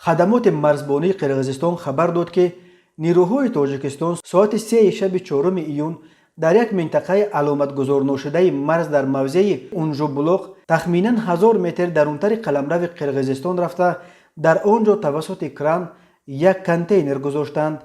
Хадамоти марзбонии Қирғизистон хабар дод, ки нирӯҳои Тоҷикистон соати 3-и шаби 4 июн дар як минтақаи аломатгузорношудаи марз дар мавзеи Унжубулоқ, тахминан 1000 метр дарунтари қаламрави Қирғизистон рафта, дар он ҷо тавассути кран як контейнер гузоштанд.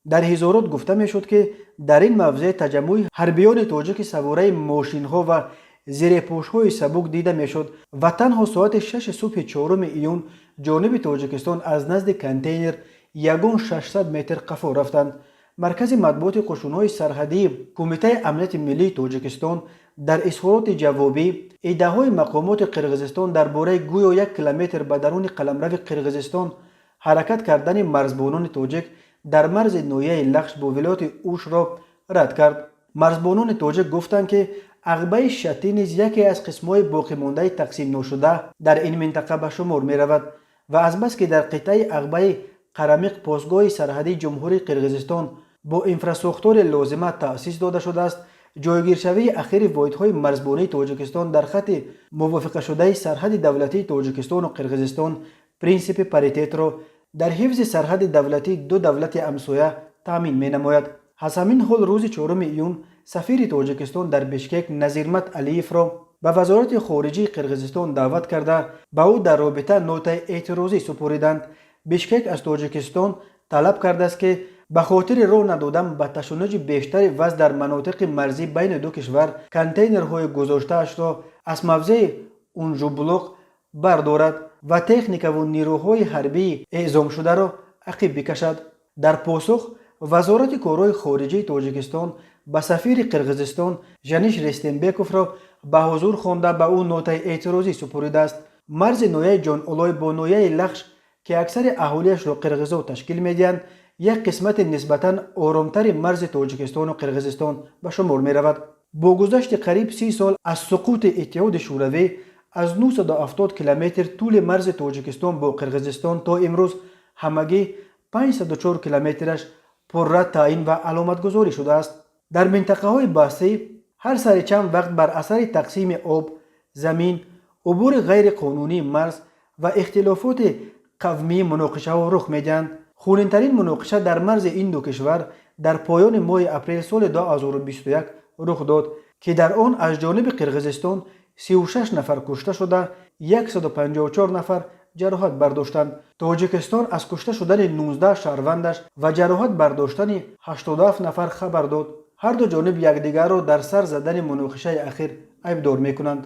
Дар изҳорот гуфта мешуд, ки дар ин мавзеъ таҷаммуи ҳарбиёни тоҷики савораи мошинҳо ва зирепӯшҳои сабук дида мешуд ва танҳо соати 6-и субҳи 4 июн ҷониби Тоҷикистон аз назди контейнер ягон 600 метр қафо рафтанд. Маркази матбуоти қушунҳои сарҳадии Кумитаи амнияти миллии Тоҷикистон дар изҳороти ҷавобӣ иддаоҳои мақомоти Қирғизистон дар бораи гӯё 1 километр ба даруни қаламрави Қирғизистон ҳаракат кардани марзбонони тоҷик дар марзи ноҳияи Лахш бо вилояти Ушро рад кард. Марзбонони тоҷик гуфтанд, ки Ағбаи Шатӣ низ яке аз қисмҳои боқимондаи тақсимношуда дар ин минтақа ба шумор меравад ва азбаски дар қитъаи Ағбаи Қарамиқ постгоҳи сарҳадии Ҷумҳурии Қирғизистон бо инфрасохтори лозима таъсис дода шудааст, ҷойгиршавии ахири воҳидҳои марзбонии Тоҷикистон дар хатти мувофиқашудаи сарҳади давлатии Тоҷикистону Қирғизистон принсипи паритетро дар ҳифзи сарҳади давлатии ду давлати ҳамсоя таъмин менамояд. Аз ҳамин ҳол, рӯзи 4 июн сафири Тоҷикистон дар Бишкек Назирмат Алиевро ба Вазорати хориҷии Қирғизистон даъват карда, ба ӯ дар робита нотаи эътирозӣ супориданд. Бишкек аз Тоҷикистон талаб кардааст, ки ба хотири роҳ надодан ба ташаннуҷи бештари вазъ дар манотиқи марзӣ байни ду кишвар контейнерҳои гузоштаашро аз мавзеи Унжубулоқ бардорад ва техникаву нирӯҳои ҳарбии эъзомшударо ақиб бикашад. Дар посух Вазорати корҳои хориҷии Тоҷикистон ба сафири Қирғизистон Жаниш Рестембековро ба ҳузур хонда, ба ӯ нотаи эътирозӣ супоридааст. Марзи ноҳияи Ҷонолой бо ноҳияи Лахш, ки аксари аҳолиашро қирғизо ташкил медиҳанд, як қисмати нисбатан оромтари марзи Тоҷикистону Қирғизистон ба шумор меравад. Бо гузашти қариб 30 сол аз суқути Иттиҳоди Шӯравӣ, аз 970 километр тӯли марзи Тоҷикистон бо Қирғизистон то имрӯз ҳамагӣ 504 километраш пурра таъин ва аломатгузорӣ шудааст. Дар минтақаҳои баҳсӣ ҳар сари чанд вақт бар асари тақсими об, замин, убури ғайриқонунии марз ва ихтилофоти қавмӣ муноқишаҳо рух медиҳанд. Хунинтарин муноқиша дар марзи ин ду кишвар дар поёни моҳи апрел соли 2021 рух дод, ки дар он аз ҷониби Қирғизистон 36 нафар кушта шуда, 154 нафар ҷароҳат бардоштанд. Тоҷикистон аз кушта шудани 19 шаҳрвандаш ва ҷароҳат бардоштани 87 нафар хабар дод. Ҳарду ҷониб якдигарро дар сар задани муноқишаи ахир айбдор мекунанд.